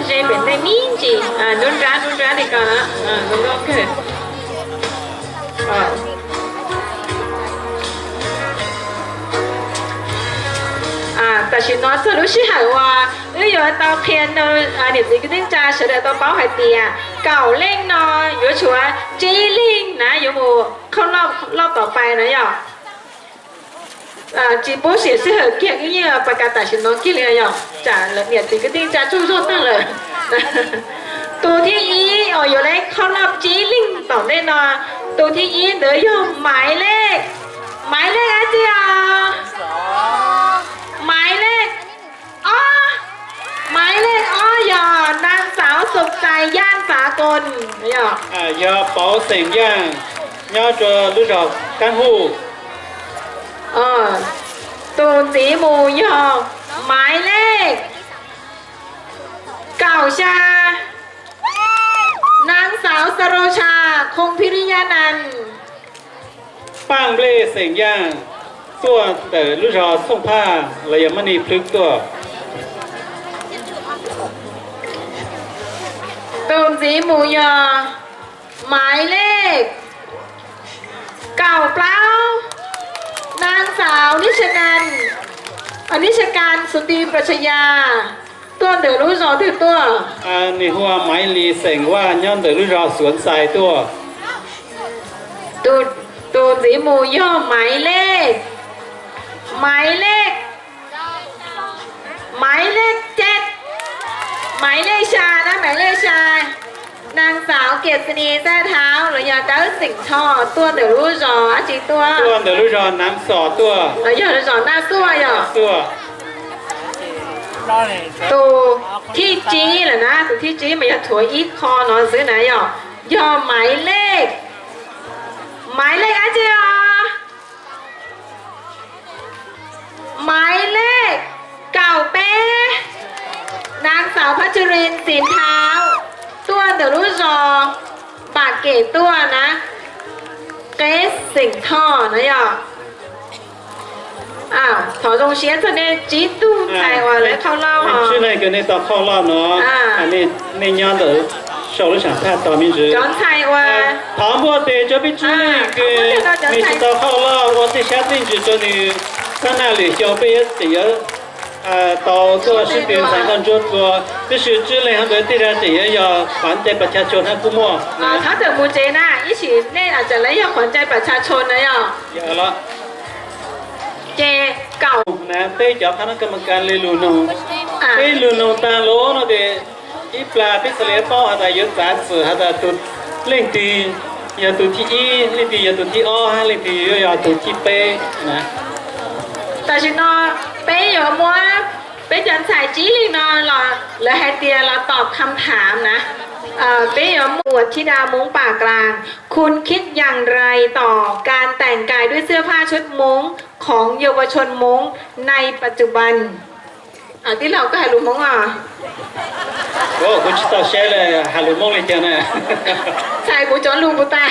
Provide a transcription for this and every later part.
Ze pem ntej me ntsis, nruab nrab nruab nrab li ko, zoo nkauj kawg. Tam sim no txog lub sij hawm uas wb yuav tau qhia rau niam txiv kwv tij neej tsa sawv daws tau paub hais tias kaum leej no yuav tshuav tsib leej na yuav mus qhauj loj tom pais na yom. Tsis pub sim sij hawm kiag, wb yeej pas kas tam sim no kiag li yom, tsam lawv niam txiv kwv tij neej tsa tsaug zog tag lawm. Tus thib ib uas yuav lej qhauj loj tsib leeg tom ntej no, tus thib ib ntawd yog Maiv Lej. Maiv Lej dab tsi os? Maiv Lej ob, Maiv Lej ob yog Nag Xauv Xum Xais Yaj Xav Koos, yog Pauv Xeem Yaj nyob rua lub zog Kaab Huj. Tus ntxiv mus yog Maiv Lej kaum xya, Nag Xauv Xa Rau Tsa Khoos Phis Lis Yaj Nas. Paaj Nplej Xeem Yaj tuaj ntawm lub zog Xooj Phaj los yog Mab Nis Plwb tuaj. Tus ntxiv mus yog Maiv Lej kaum plaub, Nag Xauv Nib Sa Kas, Nib Sa Kas Xus Tis Pas Tsa Yas, tuaj ntawm lub zos twg tuaj? Nws hu ua Maiv Lis Xeem Vaj nyob ntawm lub zos Xuav Xais tuaj. Tus ntxiv mus yog Maiv Lej, Maiv Lej, Maiv Lej caj, Maiv Lej xya na, Maiv Lej xya, Nag Xauv Kiam Xi Nis Xaj Thauv los yog Dawb Xeem Thoj tuaj ntawm lub zos dab tsi tuaj? Tuaj ntawm lub zos Nav Xom tuaj. Los yog zos Naj Xuaj yog? Tus thib tsib lawm na, tus thib tsib mas yog tshuav ib qho no xwb na yog, yog Maiv Lej, Maiv Lej dab tsi os? Maiv Lej kaum peb, Nag Xauv Phab Tsu Lis Xim Thauv, tuaj ntawm lub zos Npam Kem tuaj na, Qeb Xeem Thoj na yog. Thov zoo siab txog nej tsib tug ntxhais uas lawv qhauj loj. Tsib leeg kws nej tau qhauj loj no, nej nyob ntawm saum lub saam phaj tos me ntsis. Cov ntxhais uas thov npuaj tes rua peb tsib leeg kws nws tsis tau qhauj loj ua tej sab tej ntsws rua nws xab naj lwm xyoo peb yuav tseem yuav tau tuaj sib tw ntxhais nkauj ntsuab dlua. Tab sis tsib leeg hov ntawd tej zag tseem yuav yog qhov ncai pas cha tshua hab kuj muaj. Thov tawm mus tsev na, ib sim nej tseem lawv yog qhov ncai pas cha tshua na yog. Ces kaum na peb cov phab nab ka ma kas le lug noog, peb lug noog taag lug no tes ib plag peb txhaj le paub has tas yuav txav txim has tas tus leej twg yog tus thib ib, leej twg yog tus thib ob hab leej twg yuav yog tus thib peb na. Tam sim no peb yuav muab peb cov ntxhais tsib leeg no los lawv hais tias los tawm kham tham na. Peb yuav muab ธิดา Hmoob Pahk Klaang, คุณคิดอย่างไรต่อการแต่งกายด้วยเสื้อผ้าชุดม้งของเยาวชนม้งในปัจจุบัน? Tij laug koj has lug Hmoob os? Kuv tsis tau saib le has lug Hmoob le caag na. Txhais kuv cov lug puas tag?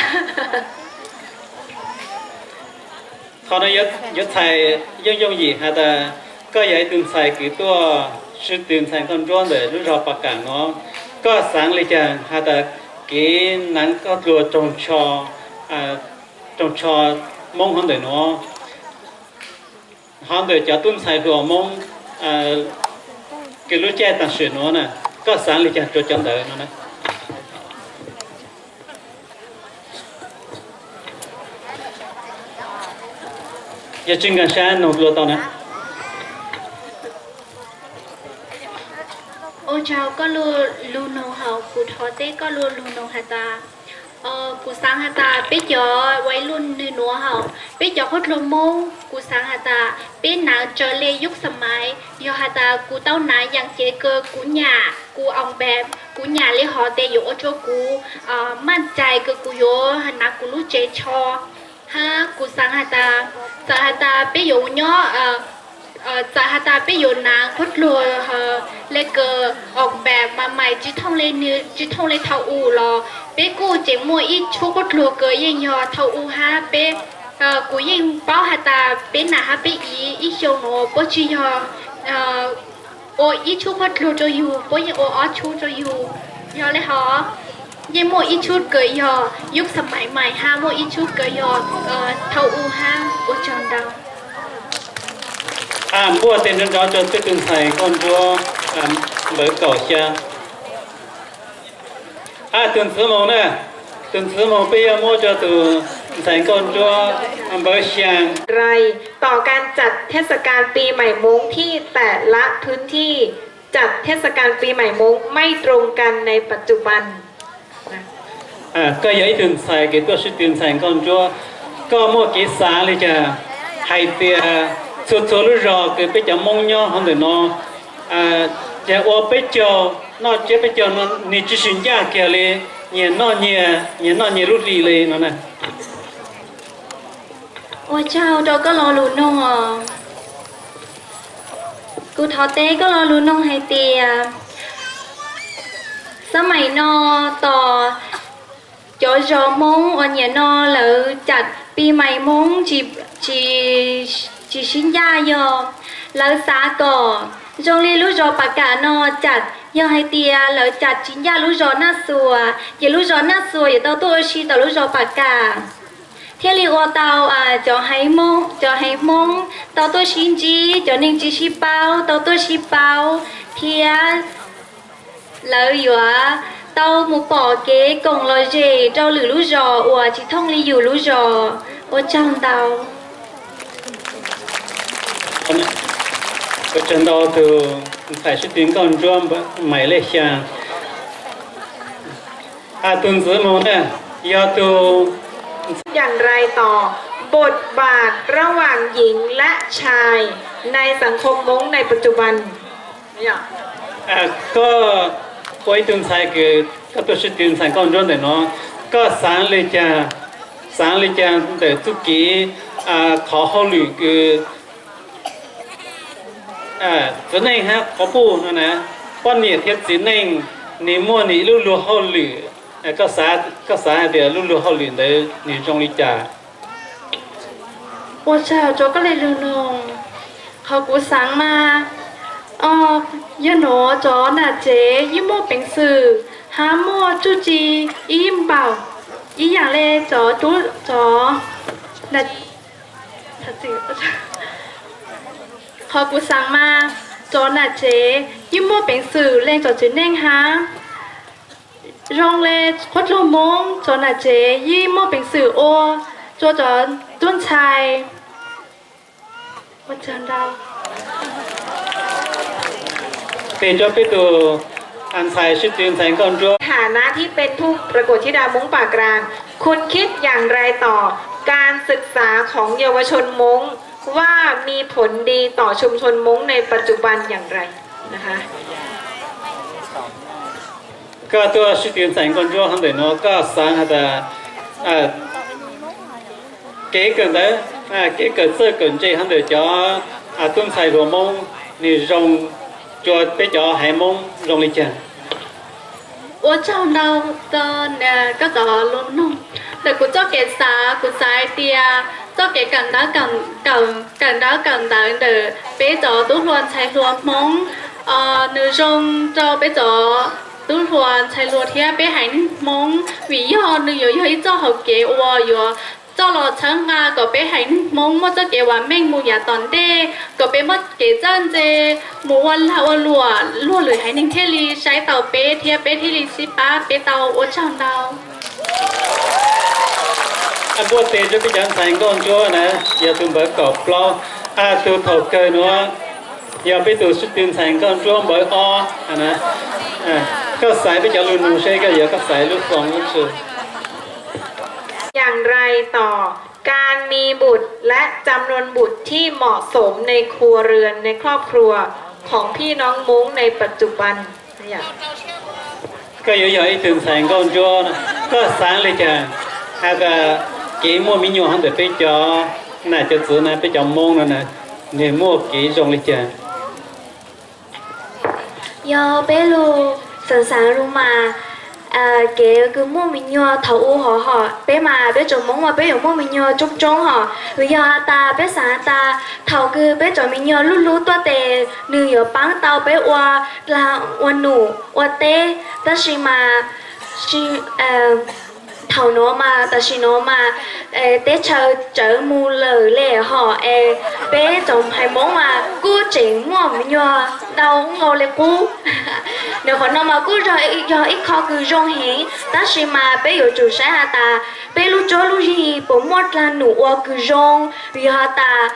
Qhov no yuav txhais yooj yooj yim has tas koj yog ib tug ntxhais kws tuaj sib tw ntxhais nkauj ntsuab ntawm lub zog Pas Kaam no, koj xaav le caag has tas kev naav nkauj dlua roog tsho Moob hov ntawm nuav, hov ntawm cov tub ntxhais hluas Moob kws lub caij taam sim nuav na, koj xaav le caag rua cov ntawd no na? Yog tsi nkaag sab noog dlua tau na. Ua tsaug koj lug lug noog hab kuv thov teb koj lug lug noog has tas, kuv xaav has tas peb cov ua ib lub nwg nuav hab peb cov qhuab dlua Moob, kuv xaav has tas peb naav tsawg le yub xa maiv, yog has tas kuv tau naav yaam ces kws kuv nyam kuv oos npeem, kuv nyam le hov tes yuav ua rua kuv maaj cai kws kuv yuav naav kuv lub tsev tsho. Hab kuv xaav has tas, txawm has tas peb yuav nyob, txawm has tas peb yuav naav qhuab dlua le kws oos npeem mas mais tsi thooj le nwg tsi thooj le thaus u los peb kuj tseem muaj ib txhua qhuab dlua kws yeej yog thaus u hab peb, kuv yeej paub has tas peb nam hab peb iv ib xyoo nuav puab tsi yog Ua ib tshub paj dluag rau yus, puab yeej ua ob tshub rau yus. Yog le hov, yeej muaj ib tshub kws yog yub xam maim maim hab, muaj ib tshub kws yog thaum u hab. Ua tsaug ntau. Npuaj tes nrov nrov rua peb tug ntxhais nkauj ntsuab npawv kaum xya. Tus ntxwv moog na, tus ntxwv moog peb yuav muab rua tus ntxhais nkauj ntsuab npawv xyaa. Rai tom kaaj tsam thej sa kaaj pis maim Moob thij taem lab phwj thij, tsam thej sa kaaj pis maim Moob mej troos kaaj nai pas tsuj pas. Koj yog ib tug ntxhais kws tuaj sib tw ntxhais nkauj ntsuab, koj muaj kev xaav le caag hais tias txhua txhua lub zog kws peb cov Moob nyob hov ntawm no, yog ua peb caug, noj tsiab peb caug no nwg tsi sib ncaj kiag le, nyias noj nyias, nyias noj nyias lub hli le no na. Ua tsaug rau koj lo lus noog os. Kuv thov teb koj lo lus noog hais tias, xab maim no tos cov zog Moob uas nyiam no lawv tsam pis maim Moob tsis sib ncaj yog lawv xav kom zoo li lub zos Pas Kam no tsam, yog hais tias lawv tsam tsis ncaj lub zos Naj Xuas ces lub zos Naj Xuas yuav tau tuaj ua si tom lub zos Pas Kam, thiaj li ua tau cov haiv Moob, cov haiv Hmoob tau tuaj sib ntsib, cov neeg tsis sib paub tau tuaj sib paub, thiab lawv yuav tau mus pom kev koom lom zem rau lwm lub zos uas tsis thooj li yus lub zos. Ua tsaug ntau. Ua tsaug ntau tus ntxhais sib tw nkauj ntsuab Maim Lej Xyaa. Tus ntxwv moog na, yog tus อย่างไรต่อ บทบาทระหว่างหญิงและชายในสังคมม้งในปัจจุบัน Koj ua ib tug ntxhais kws koj tuaj sib tw ntxhais nkauj ntsuab ntawm no, koj xaav le caag, xaav le caag ntawm txuj kev qhov hauj lwm kws txiv neej hab qhov puj no na, poj niam thiab txiv neej nwg muaj nwg ib lub luag hauj lwm, koj xaav hais tias lub luag hauj lwm ntawd nwg zoo li cas? Ua tsaug rua koj le lug noog. Qhov kuv xaav mas, yog nuav cov nam tsev yeej muaj peev xwm hab muaj txuj ci ib npaum ib yaam le cov, cov, qhov kuv xaav mas, cov nam tsev yeej muaj peev xwm leej cov txiv neej hab zoo le qhuab dluag Moob, cov nam tsev yeej muaj peev xwm ua rua cov tub ntxhais. Tes rua peb tug ntxhais sib tw ntxhais nkauj ntsuab. ฐานะที่เป็นผู้ประกวดธิดาม้งป่ากลาง คุณคิดอย่างไรต่อการศึกษาของเยาวชนม้ง ว่ามีผลดีต่อชุมชนม้งในปัจจุบันอย่างไร Koj tuaj sib tw ntxhais nkauj ntsuab hov ntawm no, koj xaav has tas kev kawm ntawv, kev kawm txawj kawm ntse hov ntawm cov tub ntxhais hluas Moob nwg zoo rua peb cov haiv Moob zoo li caag? Ua tsaug ntau rua koj cov lus noog. Ntawm kuv txoj kev xaav, kuv xaav hais tias txoj kev kawm ntawv, kawm ntawv kawm ntawv ntawm peb cov tub hluas ntxhais hluas Hmoob, nwg zoo rau peb cov tub hluas ntxhais hluas thiab peb haiv neeg Hmoob, vim yog nwg yuav yog ib txoj hauv kev uas yuav coj los txhawb nqa kom peb haiv neeg Hmoob muaj txoj kev vam meej mus yav tom ntej, kom peb muaj kev txawj ntse mus ua lag ua luam, luag lwm haiv neeg thiaj li saib taus peb thiab peb thiaj li sib pab peb tau. Ua tsaug ntau. Npuaj tes rua peb cov ntxhais nkauj ntsuab na, yog tus npawv kaum plaub, tus thaum kawg nuav yog peb tus sib tw ntxhais nkauj ntsuab npawv ob. Koj xaiv peb cov lug nug seb koj yuav, koj xaiv lub foom lub tswv. อย่างไรต่อ การมีบุตรและจำนวนบุตรที่เหมาะสมในครัวเรือนในครอบครัวของพี่น้องม้งในปัจจุบัน Koj yuav yog ib tug ntxhais nkauj ntsuab, koj xaav le caag has tas kev muaj me nyuam hov ntawm peb cov nam cov txwv na, peb cov Moob no na, nwg muaj kev zoo le caag? Yog peb lug xaav xaav lug mas, Kev kws muaj me nyuam thaum ub hov hom, peb mas peb tsoom Hmoob mas peb yuav muaj me nyuam coob coob hos, vim yog has tas peb xaav has tas thaum kws peb cov me nyuam lub hlub tuaj tes nwg yuav paab tau peb ua dlaag ua num ua teb, tab sis mas thaum nuav mas tam sim nuav mas teb chaws tsawv mus lawm le hos es peb cov haiv Hmoob mas kuj tseem muaj me nyuam ntau nkaus le qub. Nws qhov no mas kuj yog ib qho kws zoo heev, tab sis mas peb yuav tsum saib has tas peb lub cuab lub yig puas muaj dlaag num ua kws zoo, vim yog has tas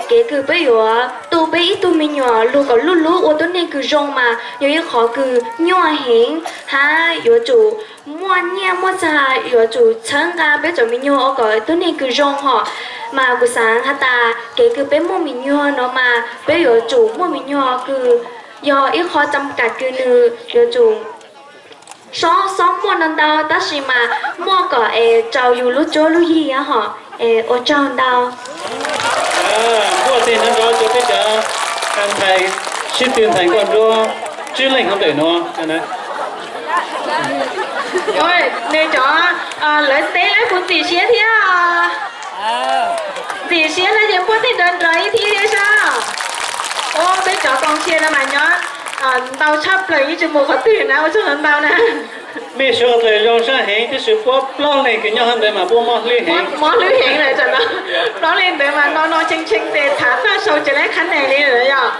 kev kws peb yuav tu peb ib tug me nyuam lug kom lub hlub ua tuab neeg kws zoo mas yog ib qho kws nyuaj heev hab yuav tsum muaj nyiaj muaj txag, yuav tsum txhawb nqa peb cov me nyuam ua kom tuab neeg kws zoo hos. Mas kuv xaav has tas kev kws peb muaj me nyuam no mas peb yuav tsum muaj me nyuam kws yog ib qho txam kam kws nws yuav tsum xob xob muaj ntau ntau tab sis mas muaj kom es rau yus lub cuab lub yig hos. Ua tsaug ntau. Npuaj teg nrov nrov rua peb cov ntxhais sib tw ntxhais nkauj nruab tsib leej hov ntawm nuav. Nws cov lawv teb lawv kuj ntxim siab thiab. Ntxim siab na ces npuaj teg nrov nrov ib thib thiab sab. Peb cov koom sia no mas nyob ntau tshaj plaws yeej tsis mus qhov twg na, ua tsaug ntau na. Mej suav dlawg zoo sab heev tab sis puab plaub leeg kws nyob hov ntawd mas puab mob hlwb heev. Mob hlwb heev lawm tam no. Plaub leeg ntawd mas no no tshee tshee tes thav tag sau tsis laib qhab nees li lawm yog.